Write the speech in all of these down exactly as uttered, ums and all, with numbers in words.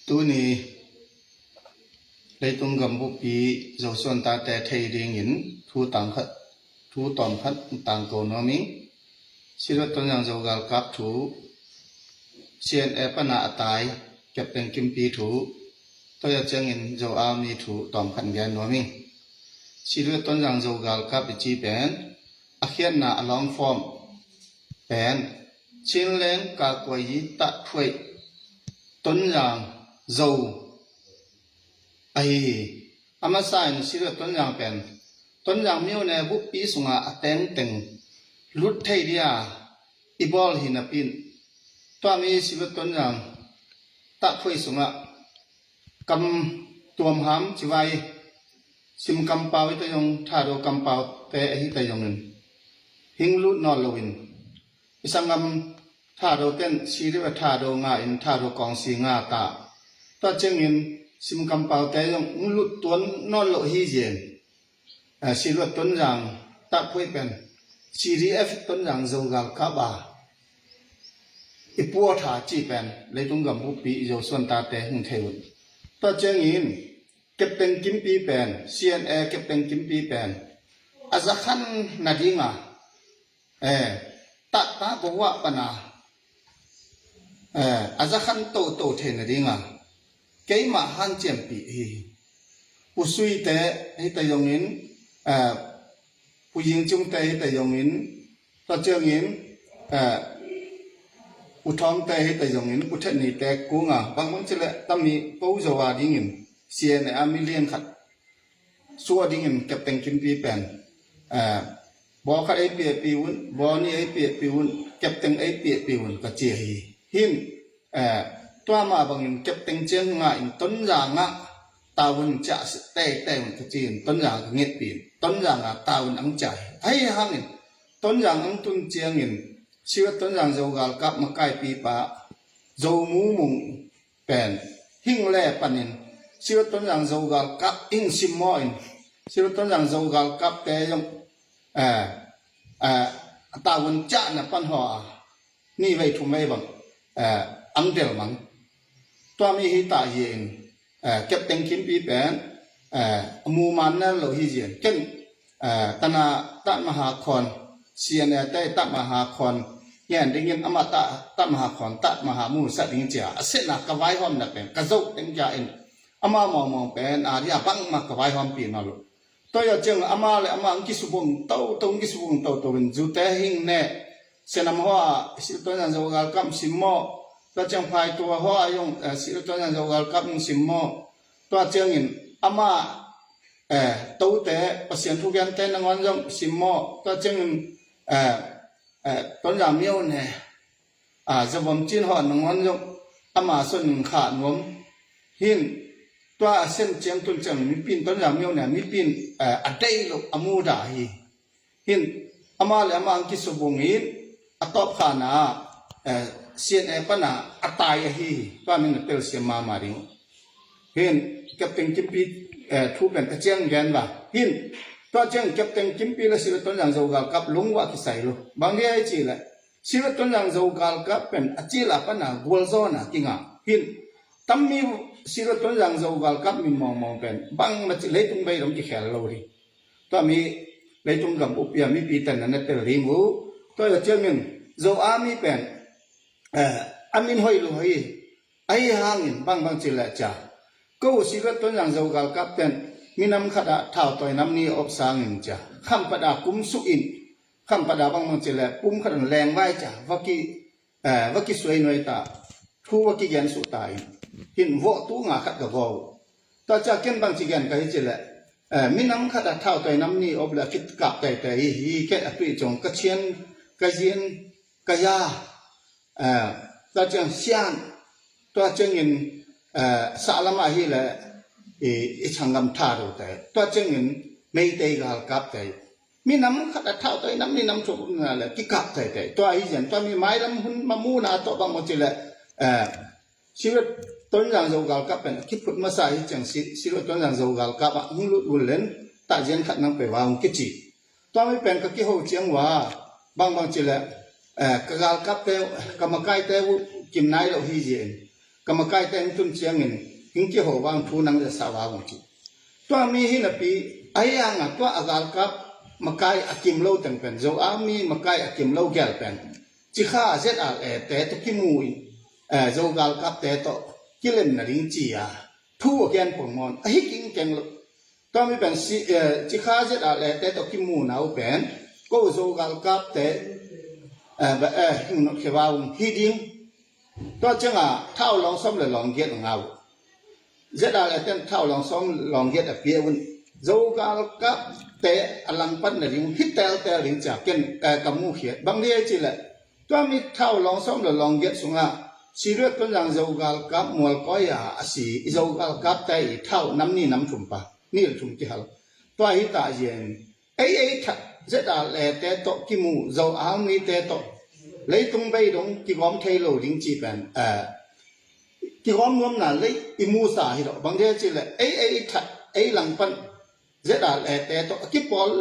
Tuni leitung gam buppi Zosuan tate thei dingin thu tang khat, thu tawm khat tangko nuam ing. Siluat Tonzang Zo galkap thu, C N A pana a tai Captain Kimpi thu, tua ciangin Zo Army thu tawm khat gen nuam ing. Siluat Tonzang Zo galkap i ci pen a khiatna a long form pen Chinland Kakuayi Tahphuai Tonzang Zo ahi hi. A masa in Siluat Tonzang pen Tonzang myone buppi sunga a tengteng lut thei dia i bawl hi napi in, tua mi Siluat Tonzang Tahphuai sungah kam tuamham civai, sim kampau hi ta zong, Thado kampaute ahi ta zongin hing lut nawn loin, i sanggam Thado ten Siluat Thado nga in Thado kawngsi nga ta. Tua ciangin sim kampaute zong hing lut tuan nawn lo hi zen. Eh, Siluat Tonzang Tahphuai pen C D F Tonzang Zo galkap a i puatha ci pen leitung gam buppi i Zosuan tate hong thei un. Tua ciangin Captain Kimpi pen, C N A Captain Kimpi pen a zakhan nadinga, eh, tahta bawa pana, eh, a zakhan toto thei nadinga keimah hanciampih hi. Pu Suite hi ta zongin, eh, Pu Yingcungte hi ta zongin, tua ciangin, eh, Pu Thawngte hi ta zongin, Pu Thetnite kunga, bangbang cileh tami ko zo a dingin C N A a milian khat sua dingin Captain Kimpi pen, eh, baw khat ei piahpih un, baw nih ei piahpih un, Captain ei piahpih un ka ci hi. Hin, eh, tua mah bangin Captain ciang nga in Tonzang ah tavuan ciah teitei un ka ci in Tonzang ka ngetpih in Tonzang ah tavuan ang ciah hi. Ahi hangin Tonzang ang tun ciangin Siluat Tonzang Zo galkap makaipipa Zo Mumung pen hing le panin Siluat Tonzang Zo galkap hing simmawh in Siluat Tonzang Zo galkapte zong, eh, eh, a tavuan ciahna pan haw a nihvei thumvei bang, eh, ang delmang. Tua mi hi ta hi in, eh, Captain Kimpi pen, eh, a muman na lo hi zian ken, eh, tana Tat Maha Khawn, C N A te Tat Maha Khawn ngen dingin ama ta, Tat Maha Khawn, Tat Maha mu sa ding cia a sena ka vaihawmna pen ka zo teng cia in ama mawngmawng pen a dia bangma ka vaihawmpih nawn lo. Tua ya ciang ama le ama ang kisubung toto, ang kisubung toto in zute hing ne, senam hoa Siluat Tonzang Zo galkap simmawh, tua ciang phaitua hoa yong, eh, Siluat Tonzang Zo galkap hing simmawh. Tua ciangin ama, eh, tote Pasian thugente nangawn zong simmawh. Tua ciangin, eh, eh, Tonzang myone, ah, zavom cin haw nangawn zong ama son in khah nuam. Hin tua a sen ciang tun ciang mipin Tonzang myone mipin, eh, a dei lo a muda hi. Hin ama le ama ang kisubung in a tawpkhana, eh, C N A pana a tai ahi hi. Tua min a telsiam mama ding. Hin Captain Kimpi, eh, thu pen ka ciang gen va. Hin tua ciang Captain Kimpi le Siluat Tonzang Zo galkap lungwa kisai lo. Bang dia i ci le Siluat Tonzang Zo galkap pen a cila pana gualzawna kinga. Hin tammi Siluat Tonzang Zo galkap min mawngmawng pen bangma ci leitung bei dong kikhel lo ding. Tua mi leitung gam upia mipi ten na na tel ding uh. Tua ya ciangin Zo a mi pen, eh, a min hoih lo hi. Ahi hangin bangbang ci le cia ko Siluat Tonzang Zo galkap ten minam khat ah thautawi nam ni op sangin cia khampat a kum suh in khampat a bangbang ci le pum khat an lengvai cia va ki, eh, va kisuai nuai ta, thu va kigen suh ta in hin vawh tu nga khat ka vawh uh. Tua cia ken bang ci gen ka hi ci le, eh, minam khat a thautawi nam ni op le a kitkap teitei hi hi. Kei a tuih cong ka cian, ka zin, ka ya, eh, tua ciang sian, tua ciangin, eh, sahlam ah hi le i, i sanggam Thado te, tua ciangin Meitei galkap te, minam khat a thautawi nam ni nam thuak na le kikap teitei. Tua hi zian tua mi mailam hun mamuna tawh bang maw ci le, eh, Siluat Tonzang Zo galkap pen a kiphut masa hi ciang si, Siluat Tonzang Zo galkap ah hung lut vun len tahzian khat nang pe va hung kici. Tua mi pen ka kiho ciang ua bangbang ci le, eh, ka galkapte, ka makaite uh kim nai lo hi zian. ka makaite hong tun ciangin hing kiho vang thu nang za sa vang ci. Tua mi hi napi a hiang a tua a galkap makai a kim lo teng pen Zo Army makai a kim lo gel pen Cikha Z R A te tawh kimu in, eh, Zo galkapte tawh kilem na ding ci a thu a gen pongmawng a hi kingkeng lo. Tua mi pen si, eh, Cikha Z R A te tawh kimu na uh pen ko Zo galkapte, eh, ba, eh, hing not kheva ung hi ding. Tua cianga thau lawng sawm le lawng giat a ngau. Z R A ten thau lawng sawm lawng giat a pia un. Zo galkapte a langpan na ding hi teltel ding cia ken, eh, ka mu khiat. Bang dia ci le tua mi thau lawng sawm le lawng giat sunga Siriat Tonzang Zo galkap mual koi a a si i Zo galkapte i thau nam ni nam thum pa ni le thum kihal. Tua hi ta yen ei ei that Z R A te tawh kimu Zo Army te tawh leitung bei dong kigawm thei lo ding ci pen, eh, kigawm nuamna lei i musa hi lo. Bang dia ci le ei ei that ei langpan Z R A te tawh a kipawl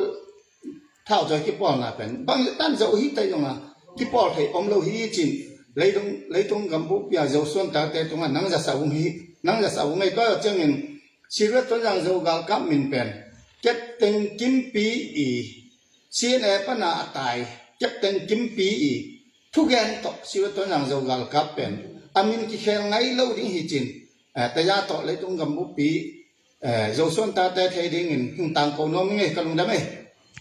thau zaw kipawlna pen bang tan zo hi tai zonga kipawl thei om lo hi cin leitung, leitung gambup pia Zo suan tate tunga nang za sa ung hi, nang za sa ung ei tua ciangin Siriat Tonzang Zo galkap min pen Captain Kimpi i C N A pana a tai Captain Kimpi i thugen tawh Siriat Tonzang Zo galkap pen a min kikhel ngai lo ding hi cin, eh, taya tawh leitung gambupi, eh, Zo suan tate thei dingin hing tangko nuam ing ei ka lungdam ei.